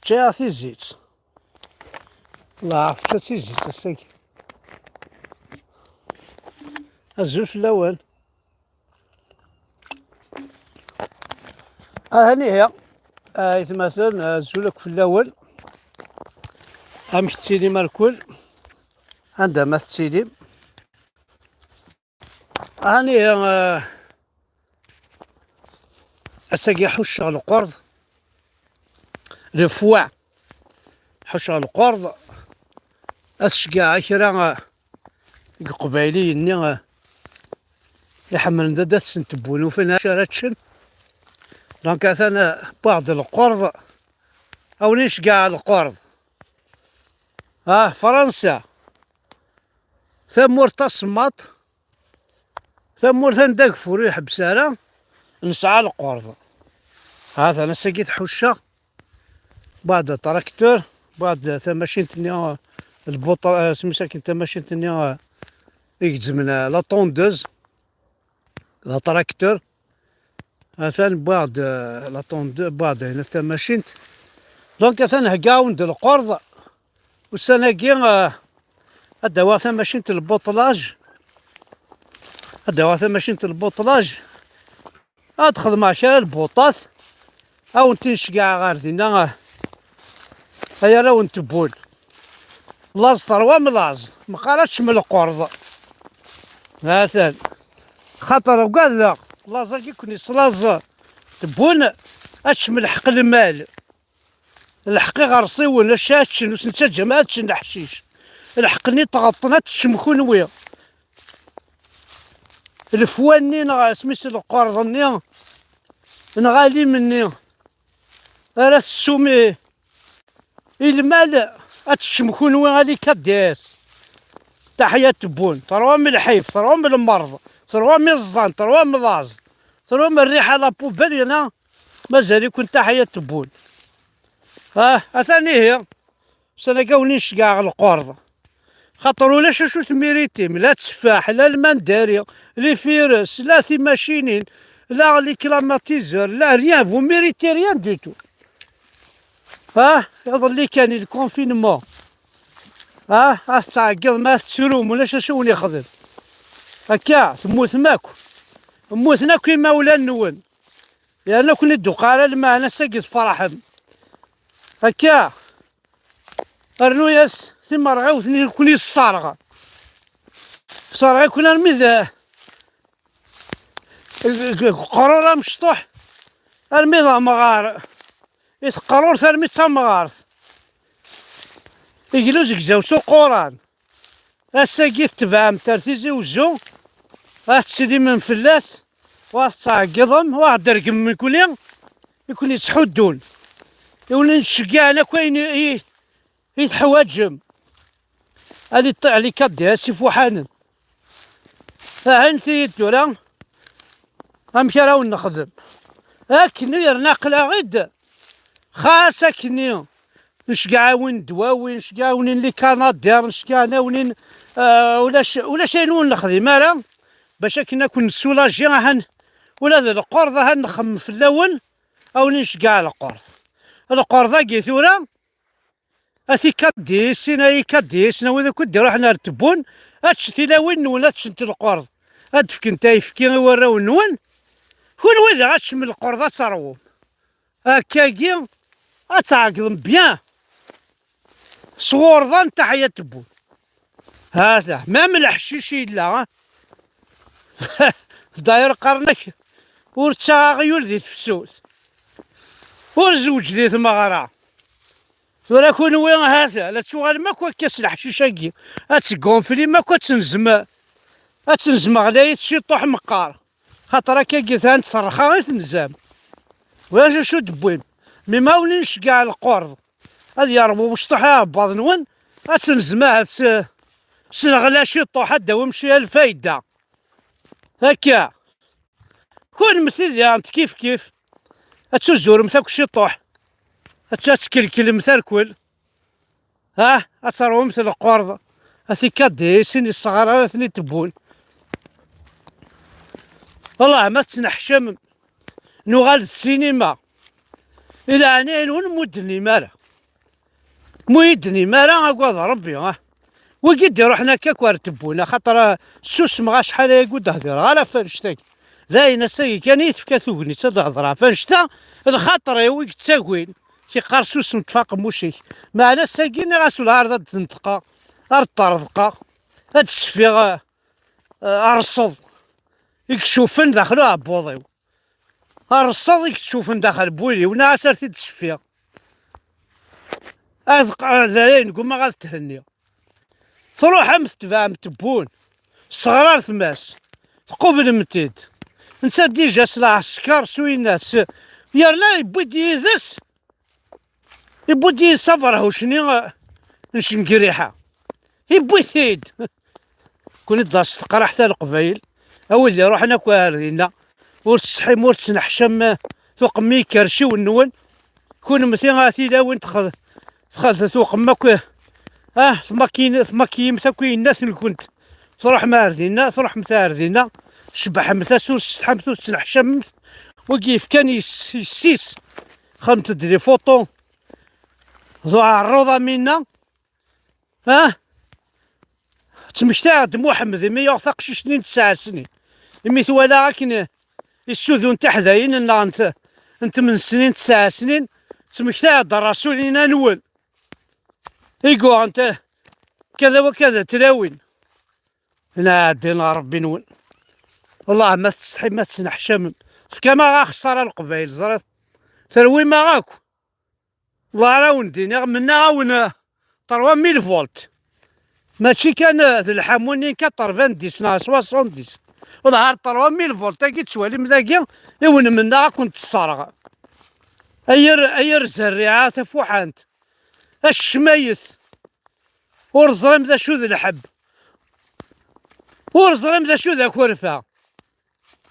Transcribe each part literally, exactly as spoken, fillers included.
Ččiɣ tizit. Lɛaf, tečča tizit ass-agi. Azul fell-awen. Aha nihi, aytmaten, azul akk fell-awen. Amek tettilim a lkul? Anda ma tettilim? Aha nihi, eh, ass-agi ḥucceɣ lqerḍ. Le foie. Ḥucceɣ lqerḍ. Ad ceggɛeɣ kra, eh, deg Iqbayliyen-nni, eh, iḥemmlen daddat-sen tewwun, ufan acu ara ččen. Donc, atan, eh, wwiɣ-d lqerḍ. Awen nceggeɛ lqerḍ. Ah, Fransa. Tamurt tasemmaḍt. Tamurt anda ageffur ur iḥebbes ara, nesɛa lqerḍ. Ha-t-an ass-agi tḥucceɣ. Wwiɣ-d atraktur, wwiɣ-d tamacint-nni, lbuṭ-, eh, isem-is akken tamacint-nni, eh, igezzmen, eh, la tondeuse, d atraktur. Atan wwiɣ-d, eh, la tondeuse, wwiɣ-d ayen tamacint. Donc atan heggaɣ-awen-d lqerḍ. Ussan-agi, eh, ad d-awiɣ tamacint n lbuṭlaj. Ad d-awiɣ tamacint n lbuṭlaj. Ad xedmeɣ kra n lbuṭat. Ad wen-ten-ceggɛeɣ ɣer dinna, eh, ay arraw n tewwun. Laẓ terwam laẓ. Meqqar ad teččem lqerḍ. Atan. Xaṭer ugadeɣ. Laẓ-agi ken-islaẓ tewwun. Ad teččem lḥeqq lmal. Lḥeqq iɣersiwen, acu ad ččen, ur sen-ttaǧǧam ad ččen leḥcic. Lḥeqq-nni tɣeṭṭen, ad teččem kunwi. Lefwa-nni neɣ asmi-s lqerḍ-nni, neɣ alim-nni, ara tessum i, i lmal, ad teččem kunwi a les cadets. Taḥya tewwun, terwam lḥif, terwam lmerḍ, terwam iẓẓan, terwam laẓ, terwam rriḥa la poubelle, yerna mazal-iken taḥya tewwun. Ah, atan ihi, ussan-agi ad wen-nceggeɛ lqerḍ. Xaṭer ulac acu tmiritim, la tteffaḥ, la lmandari, les fires, la timacinin, la les climatiseurs, la rien, vous méritez rien du tout. Ah, iḍelli kan, le confinement. Ah, ad tettɛeggiḍem, ad tettrum, ulac acu wen-ixdem. Akka, temmutem akk. Mmuten akk imawlan-nwen. Yerna ur ken-id-tuqiɛ ara lmeɛna, ass-agi tferḥem. Akka, rnu-yas timerɣiwt-nni ur ken-yesserɣ. Tesserɣ-iken armi d, deg uqrur amecṭuḥ, armi d amɣar. I teqrurt armi d tamɣart. Igla uzegzaw s uquran. Ass-agi tetbeɛem-t ar Tizi Wezzu, ad tettlimem fell-as, u ad tettɛeggiḍem, u ad d-tergem nekkni i ken-yettḥuddun, i wen-yettceggiɛen akk ayen i, i, i teḥwaǧem. Ali ṭṭiɛ li kaddi, a s ifuḥanen. Aɛinet-iyi-d tura amek ara wen-nexdem. Akken yerna aql-aɣ-id xas akkenni nceggeɛ-awen ddwawi, nceggeɛ-awen les canadiens, nceggeɛ-awen, eh, ulac, ulac ayen ur nexdim ara, bac akken ad ken-nessulaji, ahan ula d lqerḍ, ahan nxemmem fell-awen, ad wen-nceggeɛ lqerḍ. Lqerḍ-agi tura, a tikaddisin, a ikaddisin, a wid akk i d-iruḥen ar tewwun, ad ččen tilawin-nwen, ad ččent lqerḍ, ad d-fkent ayefki i warraw-nwen, kunwi daɣ ad teččem lqerḍ, ad teṛwum. Akkagi ad tɛeggḍem bien. Sɣurḍan taḥya tewwun. Hata, même leḥcic yella, ha? D'ailleurs qqaren-ak, ur ttaɣ aɣyul di tefsut, ur zewǧ di tmeɣra. Tura kunwi, hata, la tuɣalem akk akka s leḥcic-agi, ad tgunflim akk, ad tenzem, ad tenzem ɣlayet ciṭuḥ meqqar. Xaṭer akkagi, tan s rrxa i tenzam. Ulac acu d-wwim. Mi ma wen-nceggeɛ lqerḍ, ad yerbu wecṭuḥ aɛebbaḍ-nwen, ad tenzem ahat s, s leɣla ciṭuḥ, ad d-tawim ciya lfayda. Akka. Kunmti diɣen kif kif. Ad tuzuremt akk ciṭuḥ. Ad t-, ad tkelklemt arkul. Ha, ad teṛwumt lqerḍ. A tikaddisin, isɣar ara ten-id-tewwun. Wellah ma tettneḥcamem. Nuɣal d ssinima. I leɛnaya-nwen, ur d-tennim ara. Mu yi-d-tennim ara agad Rebbi, ah. Wigi d-iruḥen akka akk ar Tebbunin, axaṭer, ah, susmeɣ acḥal ayagi ur d-hdireɣ ara ɣef annect-agi. D ayen ass-agi kan i yi-tefka tegnit ad hedreɣ ɣef annect-a, lxaṭer-iw i yettagin, yeqqar susem ṭṭef aqemmuc-ik. Meɛna ass-agi nniɣ-as ula ar ad d-neṭqeɣ, ar d-ṭṭerḍqeɣ, ad d-sfiɣ, ah, ah, rrṣeḍ i icuffen daxel uɛebbuḍ-iw. Rrṣeḍ i yettcufen daxel n wul-iw, nniɣ-as ar t-id-seffiɣ. Ad q-, d ayen gummaɣ ad thenniɣ. Truḥem tetbeɛem Tebbun, sɣer ar tmas, tqublem-t-id. Netta dija s lɛesker s winna, s-, yerna yewwi-d yid-s, yewwi-d yid-s aberhuc-nni, eh, n Cengriḥa. Yewwi-t-id. Kuni d as teqraḥt a Leqbayel, a wid iruḥen akk ar dinna, ur tesḥim, ur tesneḥcam, eh, tuqem ikerciwen-nwen. Kunmti a tilawin txed-, txed tuqem akk, eh, ah, tmakin-, tmakiyimt akk i yinat-nkent. Truḥem ar dinna, truḥemt ar dinna, tcebbḥemt-as, ur tessetḥamt, ur tesneḥcamemt. Wigi yefkan yes-, yessi-s, xedmet-d les photos d uɛerruḍ am winna. Ah? Ttmektayeɣ-d Muḥemmed imi yuɣ taqcict-nni n tesɛa snin. Imi twala akken issudun tiḥdayin-nneɣ n t-, n tmen snin, tesɛa snin, ttmektayeɣ-d rrasul-in anwen. I yuɣen ta-, kada wa kada tlawin. Nɛeddi n Ṛebbi-nwen. Wellah ma tsetḥim, ma tesneḥcamem. Tefkam-aɣ axeṣṣar a Leqbayel, ẓriɣ. Terwim-aɣ akk. Wellah ara wen-d-iniɣ, mennaɣ-awen, eh, trois mille volts. Mačči kan, eh, d lḥamu-nni quatre-vingt-dix neɣ soixante-dix. Wellah ar trois mille volts-agi ttwalim dagi, i wen-mennaɣ ad kent-ṣṣreɣ. Ay ar-, ay ar zerriɛa tafuḥant. Acmayet. Ur ẓrim d acu d lḥebb. Ur ẓrim d acu d akerfa.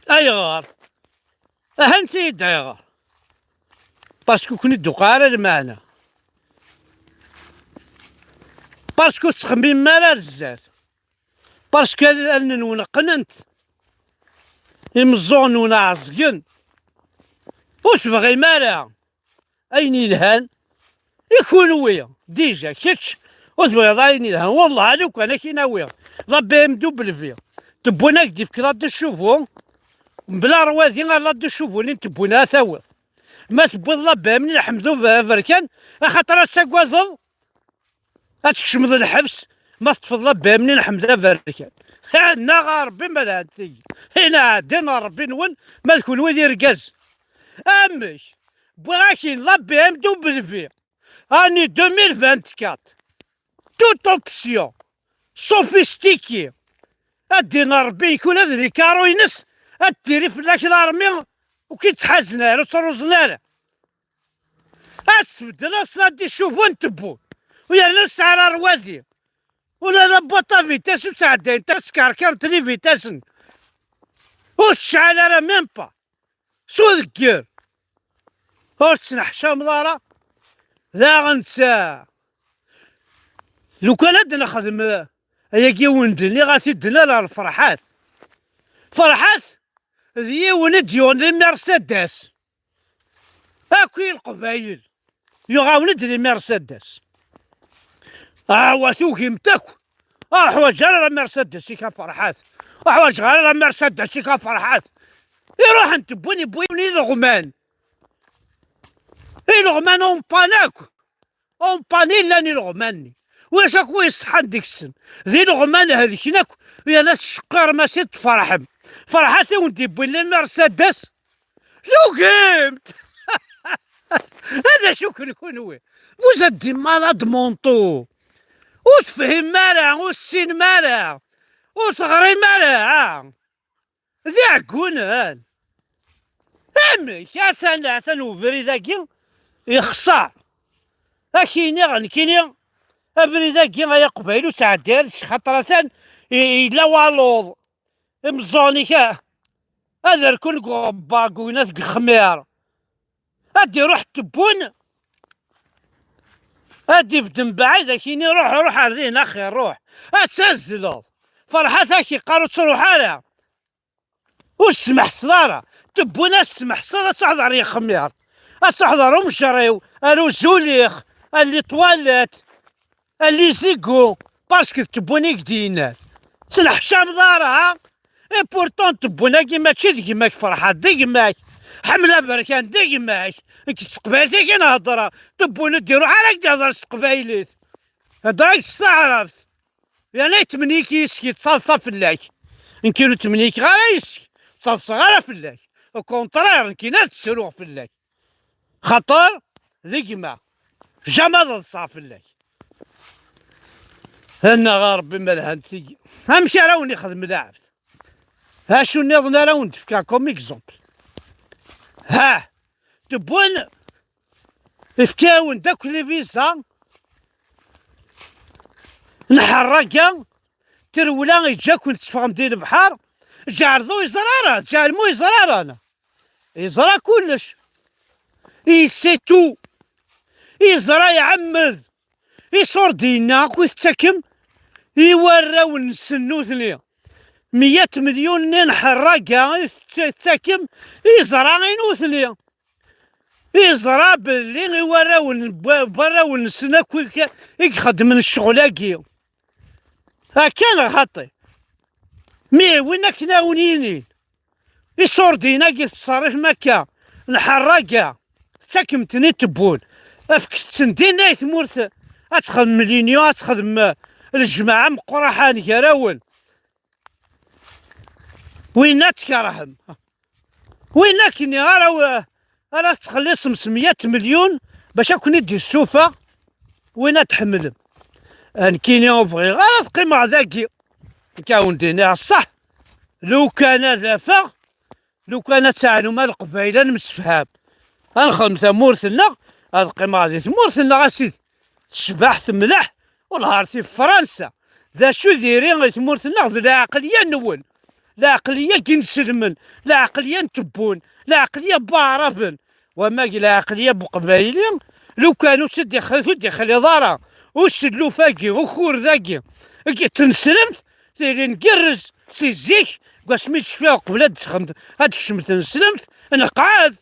Ayɣer? Ahanti-d ayɣer. Parce que ur ken-id-tuqiɛ ara lmeɛna. Parce que ur tettxemmimem ara ar zdat. Parce que allen-nwen qqnent. Imeẓẓuɣen-nwen ɛeẓgen. Ur tebɣim ara ayen yelhan i kunwi. Dija, kečč ur tebɣiḍ ayen yelhan. Wellah, a lukan ad k-in-awiɣ la B M W, tewwin ad k-d-ifk la deux chevaux, mebla rwadi ar la deux chevaux-nni n tewwin ad tawiḍ. Ma tewwiḍ la B M n Ḥmed Uberkan, axaṭer ad tagadeḍ ad tkecmeḍ lḥebs ma teṭṭfeḍ la B M n Ḥmed Aberkan. Neɣ a Ṛebbi ma lhant tigi. Inɛeddi n Ṛebbi-nwen ma d kunwi d irgazen. Amek? Wwiɣ-ak-in la B M W, année deux mille vingt-quatre. Toute option. Sophistiquée. Ad d-in Ṛebbi, kul ad d likaru-ines, ad d-tiri fell-ak l'armée, ur k-id-ttḥazen ara, ur ttruẓen ara. Ad s-tbeddel aslaḍ i ccubu n tewwurt. U yerna ur tesɛi ara rrwadi. Ula d la boîte à vitesse ur ttɛeddayent ara, skerkirent les vitesses-nni. Ur tecɛel ara même pas. S udegger. Ur tettneḥcameḍ ara. Daɣen tt-, lukan ad nexdem, eh, ayagi wen-d-nniɣ, ad t-id-nal ɣer Ferḥat. Ferḥat d yiwen i d-yuɣen les Mercedes. Akk i Leqbayel. Yuɣ-awen-d les Mercedes. Awa tugimt akk. Ur ḥwaǧ ara la Mercedes-ik a Ferḥat. Ur ḥwaǧeɣ ara la Mercedes-ik a Ferḥat. Iruḥen tewwin, yewwin ileɣman. Ileɣman umpan akk. Umpani llan ileɣman-nni. Ulac akk wi iṣeḥḥan deg-sen. D ileɣman helken akk. Yerna tceqqirem-as-id tferḥem. Ferḥat i wen-d-iwwin les Mercedes. Tugimt! Ad acu-ken kunwi? Vous êtes des malades mentaux. Ur tefhimem ara, ur tessinem ara, ur teɣrim ara. D iɛeggunen. Amek? Atan, atan ubrid-agi yexṣer. Ad k-iniɣ nekkini, abrid-agi ay aqbayli ur ttɛeddi ara, xaṭer atan i-, yella waluḍ. Imeẓẓuɣen-ik a-, ad rkun deg uɣebbar, deg ugnat, deg uxmir. Ad d-iruḥ tewwin, ad d-ibedd mebɛid, ad k-yini ruḥ, ruḥ ar din axir, ruḥ. Ad tazzleḍ. Ferḥat ad k-yeqqar ur ttruḥ ara. Ur tesmeḥseḍ ara. Tewwin ad tesmeḥseḍ, ad truḥeḍ ar yexmir. Ad truḥeḍ ar umejriw, ar uzulix, ar les toilettes. a les égaux, parce que d Tebboune i k-d-yennan. Ttneḥcameḍ ara, ha? Et pourtant Tebboune-agi mačči d gma-k, Ferḥat d gma-k, Ḥmed Aberkan d gma-k. Nekk s teqbaylit i kan heddreɣ. Tebboune ur d-iruḥ ara ad d-ihder s teqbaylit. Heddreɣ-ak s taɛrabt. Yerna yettmenni-k yes-k, yettaḍsa fell-ak. Nekk ur ttmenni-k ara yes-k, ttaḍseɣ ara fell-ak. Au contraire, nekkini ad ttruɣ fell-ak. Xaṭer d gma, jamais ad ḍseɣ fell-ak. Annaɣ a Rebbi ma lhant tigi. Amek ara wen-ixdem lɛebd? Acu nniḍen ara wen-d-fkeɣ comme exemple? Ha! Tebboune ifka-awen-d akk les visas n ḥerraga, trewla, yeǧǧa-ken teffɣem di lebḥer. Ǧeɛrḍ ur yeẓra ara, Ǧeɛlem ur yeẓra ara. Yeẓra kullec. Il sait tout. Yeẓra, iɛemmed iṣurdiyen-a akk i tettakem i warraw-nsen nutni. Meyya n tmilyun-nni n ḥerraga i tettakem, yeẓra i nutni. Yeẓra belli i warraw n, n warraw-nsen akk i, i ixeddmen ccɣel-agi. Akka neɣ xaṭi? Mi win akken a wen-yinin, iṣurdiyen-agi tettṣerrifem akka, n ḥerraga, tettakem-ten-id Tebboune, afket-ten dinna i tmurt, ad texdem l'union, ad texdem, eh, lejmaɛa meqqraḥan gar-awen. Winna tkerhem. Winna akken ara, ara tettxelliṣem s meyya n tmilyun bac ad ken-id-issufeɣ, winna tḥemmlem. Nekkini ur bɣiɣ ara ad qqimeɣ dagi. Nekk a wen-d-iniɣ ṣṣeḥ. Lukan ad afeɣ, lukan ad teɛnum a Leqbayel, ad nemsefham. Ad nexdem tamurt-nneɣ, ad qqimeɣ di tmurt-nneɣ a sidi. Tecbeḥ, temleḥ, wellah ar tif Fransa. D acu diri i tmurt-nneɣ? D lɛeqliya-nwen. Lɛeqliya n yinselmen, lɛeqliya n Tebboune, lɛeqliya n waɛraben. Wama g lɛeqliya n uqbayli, lukan ur tt-id-ixliḍ ara uselluf-agi, ukurd-agi, deg tneslemt, tili ngerrez si zik, deg wasmi d-tecfiɣ qbel ad d-texdem, ad d-tekcem tneslemt, nqeɛɛed.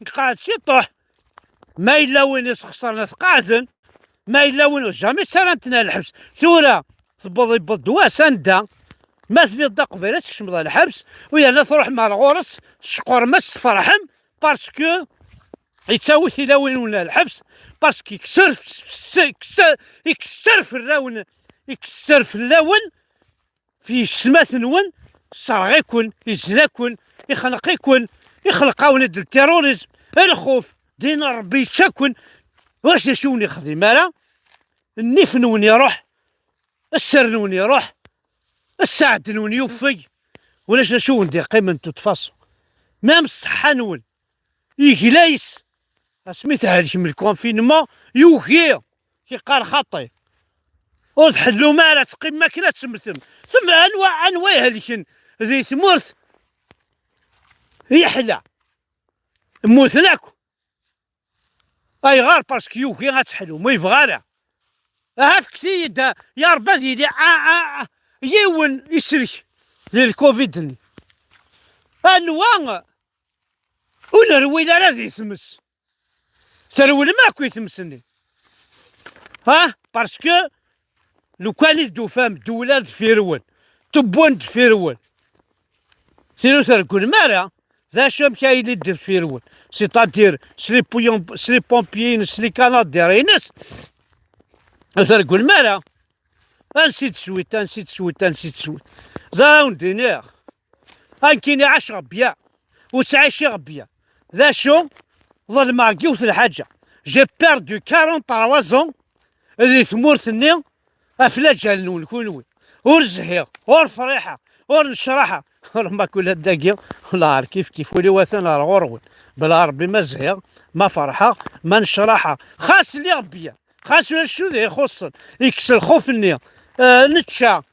Nqeɛɛed ciṭuḥ. Ma yella win isxeṣren, ad t-qeɛden. Ma yella win, jamais ttarran-ten ar lḥebs. Tura, tewweḍ, yewweḍ-d wass anda ma tliḍ d aqbayli ad tkecmeḍ ar lḥebs, u yerna truḥem ar ɣur-s, tceqqrem-as, tferḥem, parce que yettawi tilawin-nwen ar lḥebs, parce que yekser, yekser, yekser fell-awen, yekser fell-awen, f yessetma-nwen, isserɣ-iken, izla-ken, ixneq-iken, ixleq-awen-d terrorisme, lxuf, din Ṛebbi yečča-ken. Ulac d acu ur wen-ixdim ara, nnif-nwen iṛuḥ, sser-nwen iṛuḥ, sseɛd-nwen yuffeg, ulac d acu ur wen-d-iqqimen de toute façon. Même ṣṣeḥḥa-nwen, yegla-yes. Asmi thelkem le confinement, yugi, k-iqqar xaṭi. Ur tḥellum ara, teqqimem akken ad temmtem. Tem-, anwa, anwa ihelken di tmurt? Yeḥla. Mmuten akk. Ayɣer? Parce que yugi ad teḥlum, ur yebɣi ara. Aha, fket-iyi-d, ya Ṛebbi, ad yili a, a, a, yiwen isellek di lcovid-nni. Anwa ur nerwil ara di tmes? Trewlem akk i tmes-nni. Ha? Parce que lukan i d-tufam ddewla deffir-wen, Tebboune deffir-wen, tin ur treggulem ara. D acu amek ay yili deffir-wen? C'est-à-dire, s les pompiers, s les pompiers-ines, s les canadairs-ines, ur treggulem ara. Ainsi de suite, ainsi de suite, ainsi de suite. Ẓer ad wen-d-iniɣ. Nekkini ɛaceɣ bien, ur ttɛiciɣ bien. D acu? Ḍelmeɣ deg yiwet n lḥaǧa. J'ai perdu quarante-trois ans di tmurt-nni ɣef laǧal-nwen kunwi. Ur zhiɣ, ur friḥeɣ, ur necraḥeɣ. Ur ma kul dagi, la ar kif kif, wali watan ar ɣur-wen. Bla Ṛebbi ma zhiɣ, ma ferḥeɣ, ma necraḥeɣ. Xas lliɣ bien. Xas ulac acu d ixuṣṣen, yekkes lxuf-nni, eh, nečča,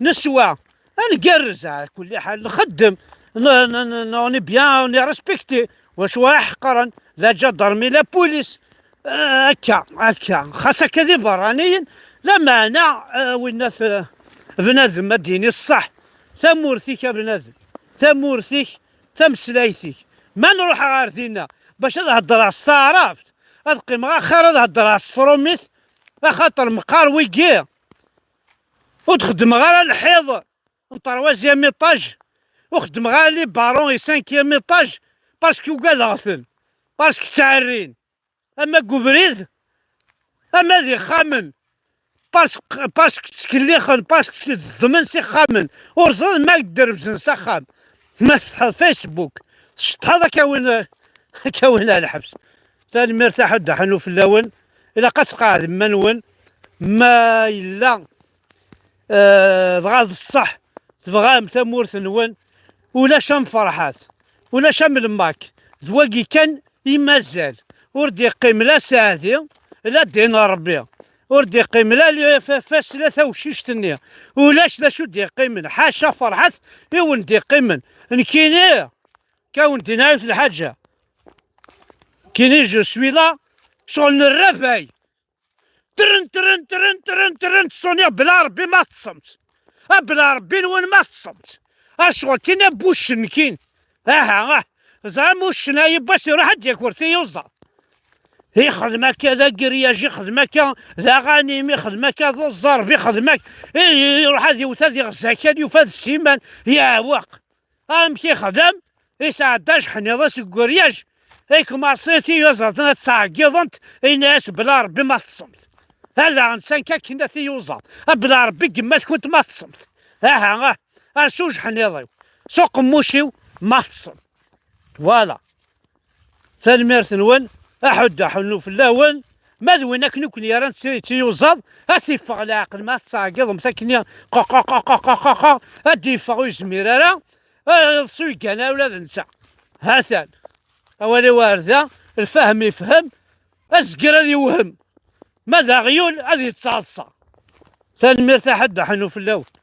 neswa, ad ngerrez, ɛla kulli ḥal, nxeddem, n-, n-, n-, on est bien, on est respecté, wacu ara ḥeqren, la ǧadarmi, la police, eh, akka, akka, xas akka d iberraniyen, lameɛna, eh, winna t-, bnadem ad d-yini ṣṣeḥ, tamurt-ik a bnadem, tamurt-ik, tameslayt-ik. Ma nruḥ ɣer dinna, bac ad heddreɣ s taɛrabt, ad qqimeɣ axir ad heddreɣ s trumit, Axaṭer meqqar wigi, ur d-xeddmeɣ ara lḥiḍ n troisième étage, ur xeddmeɣ ara les barreaux et cinquième étage, parce que ugadeɣ-ten, parce que ttɛerrin, ama deg ubrid, ama d ixxamen, parce que, parce que ttkellixen, parce que ẓedmen s ixxamen, ur ẓrin ma ad derbzen s axxam. Ma tsetḥiḍ Facebook, tsetḥiḍ ad k-awin, ad k-awin ar lḥebs. Tanemmirt a Ḥuddu Ḥannu fell-awen. Ilaq ad tqeɛdem iman-nwen. Ma yella, eh, dɣa d ṣṣeḥ, tebɣam tamurt-nwen, ulac am Ferḥat, ulac am Lmak, d wagi kan i mazal. Ur d-iqqim la Saɛdi, la ddin n Ṛebbi. Ur d-iqqim la L F F S, la tawcict-nni. Ulac d acu d-iqqimen, ḥaca Ferḥat i wen-d-iqqimen. Nekkini, ka wen-d-inɛi lḥaǧa. Kini, je suis là, ccɣel n rrabay. Tren, tren, tren, tren, tren, ttṣuniɣ bla Ṛebbi ma teṭṭsemt. A bla Ṛebbi-nwen ma teṭṭsemt. A ccɣel tin a buccen kin. Aha, ah. Ẓer am uccen a yiwwas iruḥ ad d-yaker tiyuẓaḍ. Ixdem akka d agryaj, ixdem akka d aɣanim, ixdem akka d uẓerb, ixdem akka, i-, i-, iruḥ ad iwet ad iɣez akal, yufa d ssiman, yeɛweq. Amek ixdem? Isɛedda ajeḥniḍ-is deg uryaj, ikumaṣi tiyuzaḍ ad ttɛeggiḍent, ini-as bla Ṛebbi ma teṭṭsemt. Ala, nsan kakken a tiyuzaḍ. A bla Ṛebbi, gemmat-kunt ma teṭṭsemt. Aha, ah, ar s ujeḥniḍ-iw, s uqemmuc-iw ma teṭṭsemt. Voilà. Tanemmirt-nwen, aḥuddu aḥunnu fell-awen. Ma d win akken i ken-yerran d ti-, d tiyuzaḍ, ad t-iffeɣ leɛqel ma tettɛeggiḍemt akkenni, qa, qa, qa, ad d-iffeɣ ur yezmir ara, ad iḍes ur yeggan ara ula d netta. Ha-t-an. Awal-iw ar da, lfahem ifhem, azger ad iwhem. Ma d aɣyul, ad yettaḍsa. Tanemmirt a ḥuddu aḥunnu fell-awen.